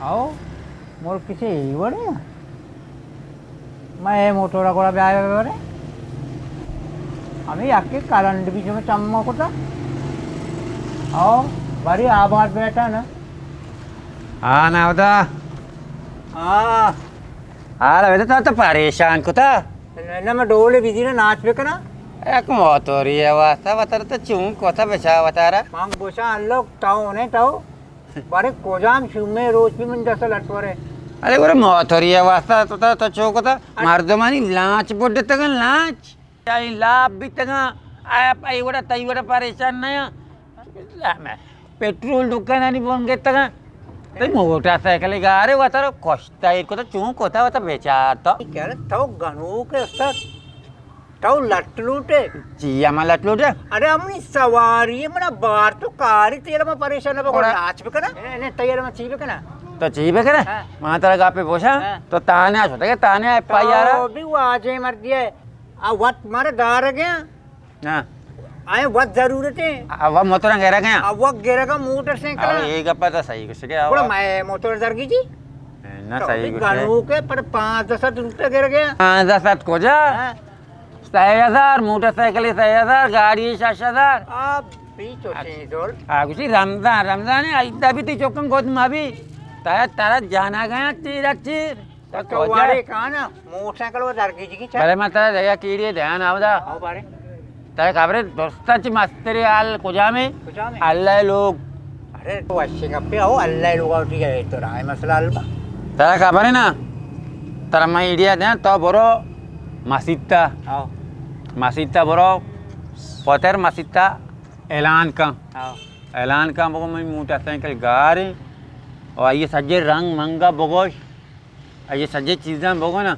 آؤ، ملک سے ای وڑے۔ میں اے موٹر گوڑا بیا بے۔ ہمیں یک کرنٹ بھی جو چمو کتا۔ آؤ، بری آباد بیٹا نا۔ ہاں، ناودا۔ ہاں۔ حال ویدے تو، تو پریشان کتا۔ نہ، نہ، میں ڈولے بزی نا، ناچ بکنا۔ یک موتوری ہے واسطہ، وتر تو چون کتا بچا وتارا۔ مانگ بوشا اللہ، تاؤ نے تاؤ۔ بارے کجام شومیں روچ بھی من دست لٹورے۔ ارے گڑا موتوری ہے واسطہ تو، تو، تو چو کتا؟ مردمانی لانچ بڈتگن، لانچ۔ اے لاپ بیتگاں، اے، اے وڑا تئی وڑا پریشان نہ آں۔ پٹرول دکانانی بن گتگاں۔ تئی موٹر سائیکل گارے وتر کشتا ایر کتا، چون کتا وتا بیچار تو۔ کیا تو گنوک استاد، تو لٹ لوٹے۔ چی ہما لٹ لوٹے؟ ارے ہمنی سواری منا بار تو کاری تیرا ما پریشان نہ بکو، گڑا ناچ بکنا۔ اے، نہیں، تیرا ما چی بکنا؟ تو چی بکنا؟ ہاں۔ ما ترا گپے پوشا، ہاں۔ تو تانے آ شتگے، تانے آ ایف آئی آر۔ تو بھی واجہ مردی ہے۔ آ وت مارا دار گیا۔ ہاں۔ آئے وت ضرورت ہے۔ آ وت موتر گر گیا۔ آ وت گر گیا موٹر سائیکل۔ آ، یہ گپا تو صحیح کچھ گیا۔ بڑا میں موٹر در گی جی۔ نہ تو صحیح بھی کچھ ہے۔ گنوک ہے، پر پانچ دس ہزار روپے گر گیا۔ پانچ دس ہزار کجا؟ ہاں۔ سہ ہزار، موٹر سائیکل سہ ہزار، گاڑی شش ہزار۔ آ، بھی تو اچھا۔ سین دول۔ آ، گوشی رمضان، رمضان ہے، ایدا بھی تی چوکن گود ما بھی۔ ترا، ترا جانا گیا چیر چیر۔ تو تو کجا؟ وارے کانا، موٹر سائیکل و در گیجی کی چا؟ بلے من ترا دگہ کیڑی دیا ناودا۔ آؤ بارے۔ ترا خبر ہے، درستا چی مستری حال کجا میں؟ کجا میں؟ اللہ لوگ۔ ارے تو اچھے گپے آؤ، اللہ لوگ آؤ، ٹھیک ہے، تو رائے مسئلہ حل با۔ ترا خبر ہے نا، ترا میں ایڈیا دیا، تو برو مسیتا۔ آؤ۔ مسیتا برو، پتر مسیتا اعلان کن۔ آؤ۔ اعلان کن، بگو میں موٹر سائیکل گاریں، اور یہ سجے رنگ منگا بگوش۔ اے سجے چیزاں بگو نا،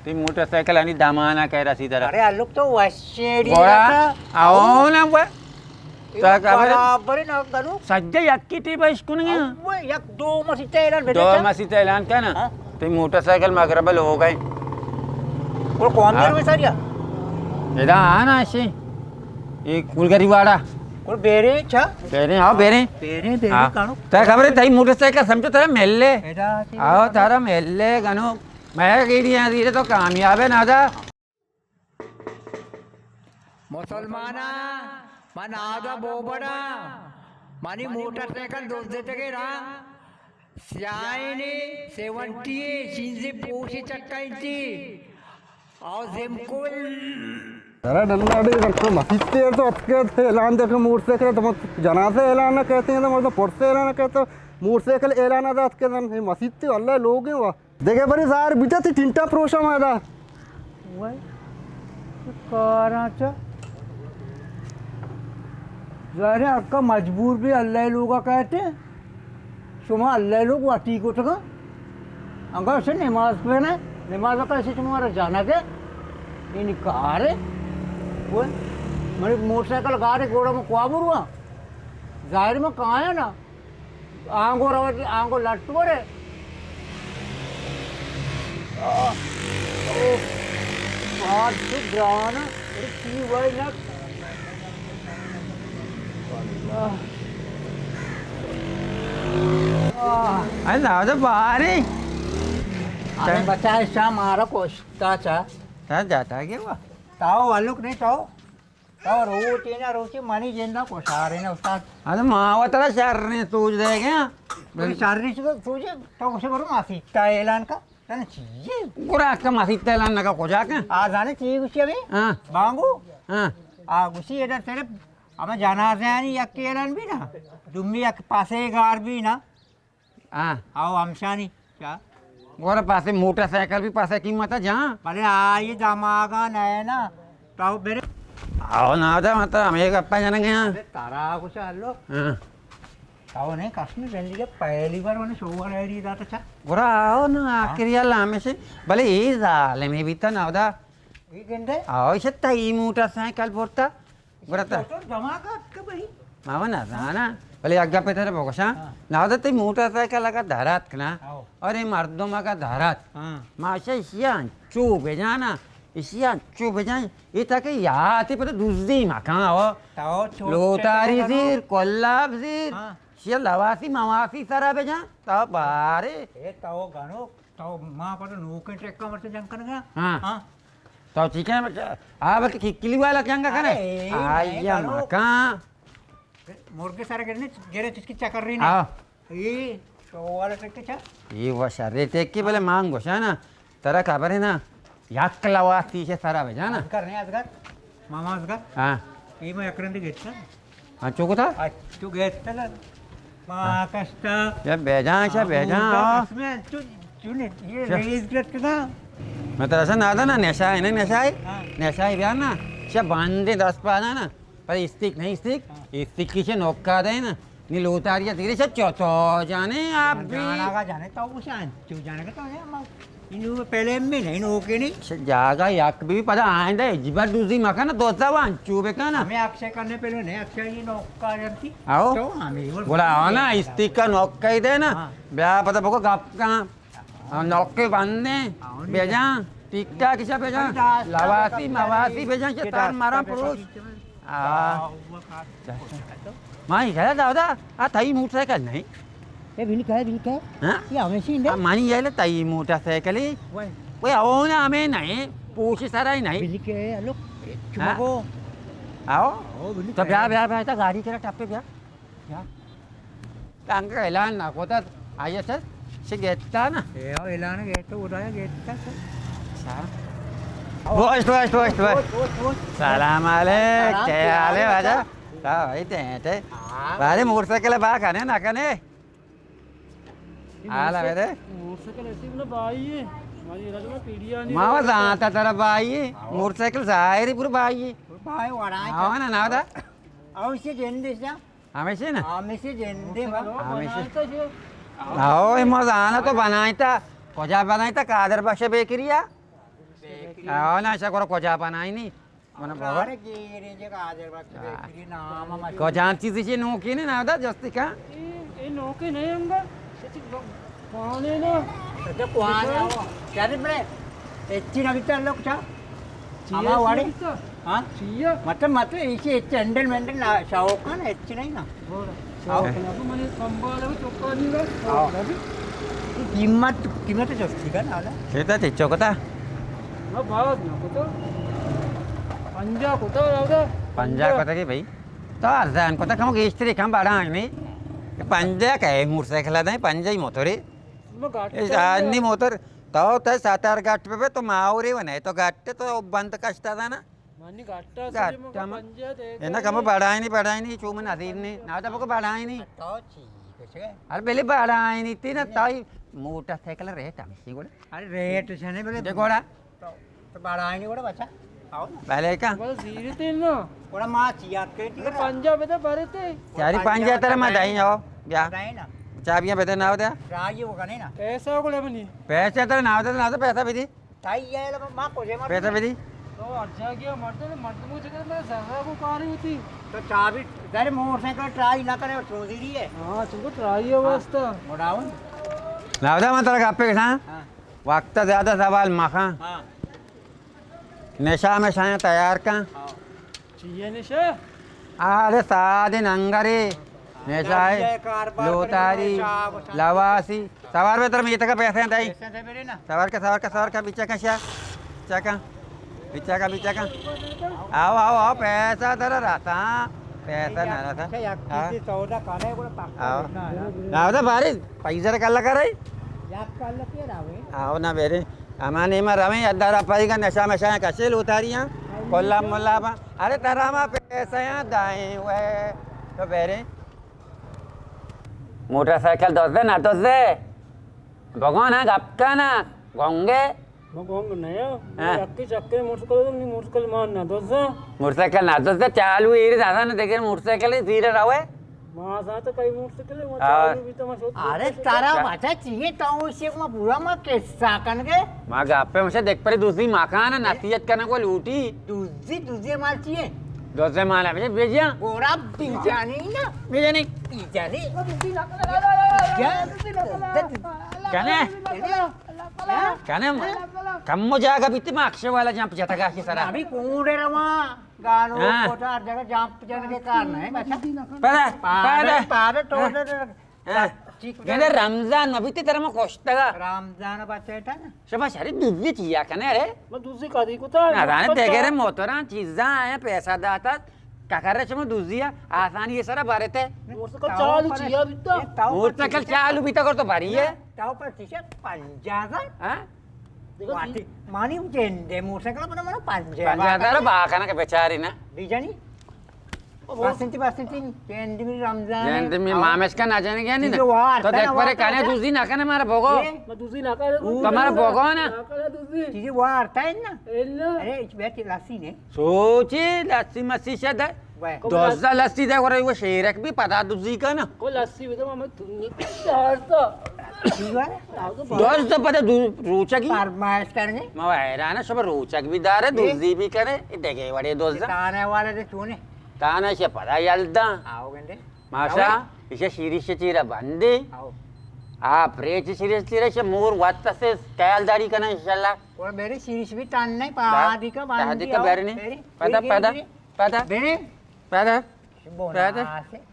تئی موٹر سائیکل آنی دمانا کئے رسی ترا۔ ارے الک تو وشیں ایڈیا گوڑا تھا۔ آؤ نا وہ۔ اے تا خبر ہے؟ برابر ہے نا گنوک۔ سجے یکی ٹیپ اشکنگے۔ اوے، یک دو مسیت اعلان بدے دو چا؟ مسیت اعلان کنا۔ ہاں۔ تئی موٹر سائیکل مغرب لوگ ہیں۔ اور کون ہاں۔ دیر میں ساریا؟ ادا آنا شی۔ اے کولگری واڑا۔ کول بیرے چا؟ بیرے، ہاں، بیرے۔ بیرے، بیرے ہاں۔ کانو۔ ترا خبر ہے، تئی موٹر سائیکل سمجھو ترا ملے۔ ادا چی آؤ، ترا ملے گنوک۔ میں گیڑی آں، زیرے تو کامیاب ہے، نادا۔ مسلمانا، من نادا بوبڑا، منی موٹر سائیکل دزتگے را، سیاہینے، سیونٹی، شینزے پوشی چکا انتی۔ آؤ زمکل۔ ارے ڈنڈا ڈی رکھو مسیتے تو اتکے تھے اعلان دے کے موٹر سائیکل تو مت جنازہ اعلان نہ کہتے ہیں تو مطلب پرسے اعلان نہ کہتے موٹر سائیکل اعلان نہ دات کے دن مسیتے اللہ لوگ ہیں وا۔ دیکھے بری ظاہر بیتا تھی ٹنٹا پروشا مادا۔ وای، کاراں چا۔ ظاہر ہے، ہر کا مجبور بھی اللہ لوگا کہتے ہیں۔ شما اللہ لوگ واٹی کو ٹکا۔ انگا اسے نماز پڑھنا ہے، نماز کا اسے تمہارا جانا کے۔ انکار ہے۔ وہ، منی موٹر سائیکل گاڑی گھوڑا میں کوا بروا۔ ظاہر میں کہاں ہے نا۔ آنگو روت، آنگو لٹ ورے۔ آہ، اوہ، بار تو گران، ارے کی وای نہ۔ اللہ۔ آہ۔ اے نادا باری۔ ارے بچا، شام مارا کوشتا چا۔ تا جاتا گیا وا۔ تاو والوک نہیں تاو۔ تو روچے نہ روچے منی جند ءَ کشارے نہ استاد۔ ادا ما وترا شریں سوج دے گیا۔ تو شریں سوج، تو گوشے برو مسیت ءَ اعلان کا۔ تن چیے؟ گڑا کہ مسیت ءَ اعلان نہ کا کجا کن؟ آ زانے چی گوشی ہمیں؟ ہاں۔ بانگو؟ ہاں۔ آ گوشی ادھر صرف ہمیں جنازے آنی یک اعلان بھی نا۔ دومی یک پاسے گار بھی نا۔ ہاں۔ آؤ ہمشانی۔ کیا؟ گورا پاسے موٹر سائیکل بھی پاسے قیمت ہے جہاں۔ بلے آئی دماغا نئے نا۔ تو برے۔ آؤ نا دا مطلب ہمیں گپا جنگے ہاں۔ ارے ترا کچھ ہلو۔ ہاں۔ تو نہیں کسمی زندگی پہلی بار منے شوہر آئیڈی داتا چا۔ گورا آؤ نا ہاں۔ آخری اللہ ہمیشہ۔ بلے اے ظالمی بیتا نا دا۔ اے گندے؟ آؤ، ایشی تئی موٹر سائیکل برتا۔ گڑا تا تو دماغ اتک بھائی۔ ما و نزانا، بلے اگا پہ ترا بگوشاں، ہاں۔ نادا تئی موٹر سائیکل اگا دھرات کنا، ہاں۔ اور اے مردم اگا دھرات، ہاں۔ ما اشی اشیا انچو بجانا، اشیا انچو بجان، اے تاکہ یاتی پتہ دزی مکان ہو۔ تو چوٹ لوتاری چٹے زیر، کلاب زیر۔ ہاں۔ چیا لواسی مواسی سرا بجاں؟ تو بارے۔ اے تو گنوک، تو ما پتہ نوکیں ٹرکا مرچی جنگ کنگا؟ ہاں۔ ہاں۔ تو چی کن؟ آ بلکہ ککلی والا جنگ کنے؟ ارے، آئی نہ گنوک۔ مکان۔ مرگ سر گرنے، گرے چسکی چکر رہی نا۔ ہاں۔ اے، تو والا ٹرک چا؟ اے وہ شر ٹرک کی بلے مان گوشانا۔ ترا خبر ہے نا، یک لواسی چہ سرا بجانا۔ ازگر نہیں، ازگر۔ ماما ازگر۔ ہاں۔ اے میں یک رندی گیتا۔ ہاں، چو کتا؟ اچو گیتا نا۔ ما ہاں۔ کشتا۔ یا بیجان، شا بیجان، ہاں۔ اس میں چو، چو نہیں، یہ چا؟ ریز گیتا نا۔ میں ترا سا نادا نا، نشہ ہے نا، نشہ ہے؟ ہاں۔ نشہ ہے بیا نا، شا باندے دست پادا نا۔ پر استیک نہیں استیک، ہاں۔ استیک کسے نوکا دے نا۔ نی لوتاری تیرے سے چوتو جانے آپ بھی۔ جانا کا جانے تو وہ شان، چو جانے کا تو ہے، ما انو پہلے میں نہیں نوکے نہیں۔ سے جاگا یک بھی پتا آئندہ جبر دوزی مکان دوستا وان چو بکنا۔ ہمیں اکشے کرنے پہلے نہیں، اکشے یہ نوکا جانتی۔ آؤ۔ تو ہمیں وہ بولا آؤ نا، استیک کا نوکا ہی دے نا۔ ہاں۔ بیا پتا بکو گپ کہاں۔ ہاں، نوکے بندیں، ہاں، بجاں، ٹکا کشا بجاں، لواسی مواسی بجاں، کہ تار مارا پروش۔ آ۔ مائی گیا دادا، آ تئی موٹر سائیکل نہیں؟ اے بھنی کہے، بھنی کہے؟ ہاں؟ یہ ہمیشہ ہی آ، نہیں۔ مانی یہ تئی موٹر سائیکل ہی؟ وہ۔ وہ اونا ہمیں نہیں، پوشی سارا ہی نہیں۔ بھنی کہے، الو، ہاں؟ چمکو۔ آؤ۔ او، بھنی تو بیا، کہے۔ بیا، بیا، تا گاڑی کرا ٹپے بیا۔ یا۔ تانکہ اعلان نہ کوتا، آئیے سر، سے گیتا نا۔ اے، اعلان گیتا، ادا گیتا سر۔ اچھا۔ وشت، وشت، وشت، وشت۔ وشت، وشت، وشت۔ سلام علیک، سلام، کیا حال ہے واجہ؟ واجہ؟ کیا بھائی تے ہیں تے؟ ہاں۔ بارے موٹر سائیکل با کنے نہ کنے؟ حال ہے میرے؟ موٹر سائیکل ایسی بنا بھائی ہے۔ ہماری رج میں پیڑیا نہیں ماما رہتا۔ زانتا ترا بھائی ہے۔ ہاں۔ موٹر سائیکل ظاہر ہے پورا بھائی ہے۔ بھائی وڑا ہے۔ ہاں نا، نا دا۔ او اسے جن دے جا۔ ہمیشہ نا؟ ہمیشہ جندے با۔ ہمیشہ۔ آؤ، اے مزانا تو بنائیتا۔ کجا بنائیتا؟ قادر بخش بیکری آ؟ بیکری۔ آؤ نا، ایسا کرو کجا بنائی نہیں۔ من بابا۔ ارے گیرے جے قادر بخش بیکری نام ہم۔ کجا چیزی چی نوکی نے نا دا جستی کا؟ اے، اے نوکی نہیں ہوں گا۔ اچھا، کون ہے نا؟ اچھا، کون ہے وہ؟ کیا دے بڑے؟ اچھی نہ بیتا لوگ چا؟ چیا ہما واڑے؟ چیا؟ ہاں؟ چیا؟ مطلب، مطلب، ایشی اچ ہینڈل مینڈل نہ، شوق ہے نا، اچ نہیں نا۔ بولا۔ آؤ۔ شوق نہ تو منی سنبھال ہے، چوکا نہیں رہا۔ آؤ۔ شوق نہ بھی۔ قیمت، قیمت تو سستی کا نا، والا۔ کتا تے چوکتا؟ نہ، باز نہ کتا۔ پنجا کتا، دادا۔ پنجا کتا کہ بھائی؟ تو ارزان کتا، کم گیشتری، کم بڑا نہیں۔ پنجا کا ہے موٹر سائیکل ہے، پنجا ہی موتر ہے۔ میں گاٹا اے، آ، نہیں موتر۔ تو تے ساتار گٹ پہ تو ماورے ونے تو گٹ تو بند کشتا تھا نا۔ منی گٹا سے گٹ مگا ہم۔ پنجا دے اے نا کم بڑھائیں نہیں، بڑھائیں نہیں، چو من عظیم نہیں، نا تو بکو بڑھائیں نہیں۔ تو چی کچھ ہے؟ ارے بلے بڑھائیں نہیں، تینا تائی موٹر سائیکل ریٹ ہمیشہ گوڑا۔ ارے ریٹ سے نہیں بلے دے گوڑا۔ تو، تو بڑھائیں نہیں گوڑا بچا۔ آؤ نا۔ بلے کا؟ بس زیرے تیل نا۔ گوڑا ما چی یاد کرتی ارے نا۔ پنجا بتا بھرے تے۔ چاری پنجا تر ما دائیں آؤ۔ بیا۔ دائیں نا۔ چابیاں بتا نہ ہوتا۔ راجی وہ کنے نا۔ پیسہ گوڑا بنی۔ پیسہ تر نہ ہوتا، نہ ہوتا پیسہ بھی دی۔ تائی ہے لو، ما کو جے مار پیسہ بھی دی۔ تو اجا گیا مرد، مرد مو جگہ میں زیادہ کو کاری ہوتی۔ تو چابی در موٹر سائیکل ٹرائی نہ کرے، سوزی رہی ہے۔ ہاں، تم کو ٹرائی ہے واسطہ۔ مڑاؤں۔ لاودا من ترا گپے کساں۔ ہاں۔ وقت زیادہ سوال مخاں۔ ہاں۔ نشا میں شاید تیار کن۔ ہاں۔ چیئے نشہ؟ آرے سادے ننگرے، نشہ ہے، لوتاری، لواسی۔ سوار بہ تر میتگ ءَ پیسے دائی۔ پیسے دے میرے نا۔ سوار کا، سوار کا، سوار کا، بیچا کا شیا۔ بیچا کا۔ بیچا کا، بیچا کا۔ آؤ، آؤ، آؤ، پیسہ در رہتا۔ پیسہ نہ رہتا۔ اچھا، یک ہاں۔ چیزی سودا کھانے کو پکا آؤ۔ کرنا ہے۔ نہ ہوتا بارش، پیسہ کلا کرے۔ یک کلا کے راوے۔ آؤ نا بیرے۔ ہما نیما رویں، ادارہ پائیگا نشا مشا کشے لوتاریاں، کلا ملا با۔ ارے ترا ما پیسیاں دائیں وے۔ تو بیرے۔ موٹر سائیکل دزے نہ دزے؟ بگو نا گپ کن نا، گونگے۔ ما گونگ نیا۔ ہاں۔ یکی چکے موٹر سائیکل، نی موٹر سائیکل مان نہ دزا۔ موٹر سائیکل نہ دزے، چالو ایری دادا نے دیکھے موٹر سائیکل زیر روے۔ ما زانت کئی موٹر سائیکل ہے، ما ہاں۔ چالو بیتا ما شوت ارے ترا بچا چیئے تو اسے ما برا ما قصہ کن گے۔ ما گپے مشے دیکھ پرے دوسری مکان نصیحت کرنے کو لوٹی۔ دوسری، دوسری مال چیئے؟ دوسری مال ہے، بجے بیجیاں۔ گورا بیجانی نا۔ بیجانی۔ بیجانی۔ کنے؟ ہاں؟ کنے؟ کم جاگہ بیتی ما اکشے والا جمپ جتا گاشی سرا۔ ابھی کون رہا وہاں؟ گانو ہاں۔ کوٹا ہر جگہ جمپ جنگ کے کار نہیں، بچا۔ پدا، پادے، پدا۔ پادے تو ہاں۔ ہاں۔ ٹھیک ہے۔ گندے رمضان مہ بیتی ترا ما کشتگا۔ رمضان بچے تا نا۔ شما شری دزی چیا کنے رے؟ من دزی کدی کتا؟ نہ دانے دیگرے موتران چیزاں آیا پیسہ داتا۔ ککر شما دزی آسانی سرا بارتے۔ موٹرسائیکل چالو چیا بیتا؟ موٹرسائیکل چالو بیتا کر تو بھری ہے۔ تاو پر چیشے پنجاہ ہزار؟ ہاں؟ دیکھو واٹی، مانی جندے موٹرسائیکل بنا منا پنجاہ ہزار۔ پنجاہ ہزار با کنا کہ بیچاری نا۔ بیجانی؟ بسنتی، بسنتی، جندے می رمضان۔ جندے می مامش کا نہ جانے گیا نہیں نا۔ تو دیکھ پر کنے دزی نہ کنے مارا بگو۔ میں دزی نہ کرے۔ تو مارا بگو نا۔ نہ کرے دزی۔ چیزی وارتا ہے نا۔ الا۔ ارے، اچ بیٹی لاسی نے۔ سوچی لسی مسی شد۔ دوزہ لسی دے ورے وہ شیرک بھی پدا دزی کا نا۔ کو لسی بھی تو میں تنی دارتا۔ دوزہ پدا دو-، روچگی۔ فرمائش کرنے۔ ما حیران شب روچگ بھی دارے، دزی بھی کرے، دگے وڑے دوزہ۔ تانے والے دے چونے۔ تانے شے پدا یلدا۔ آو گندے۔ ماشا، آو۔ اسے شیری سے چیرا بندی۔ آو۔ آ پریچ شیری سے چیرا سے مور وات سے خیال داری کنا انشاءاللہ۔ اور میرے شیری سے بھی تان نہیں، پا با-، آدھی کا تہا باندی دیکھا آو۔ بیرنی۔ بیری، پدا، بیری، پدا، بیری۔ پدا۔ بیری۔ پدا۔ بونا پدا۔ سے۔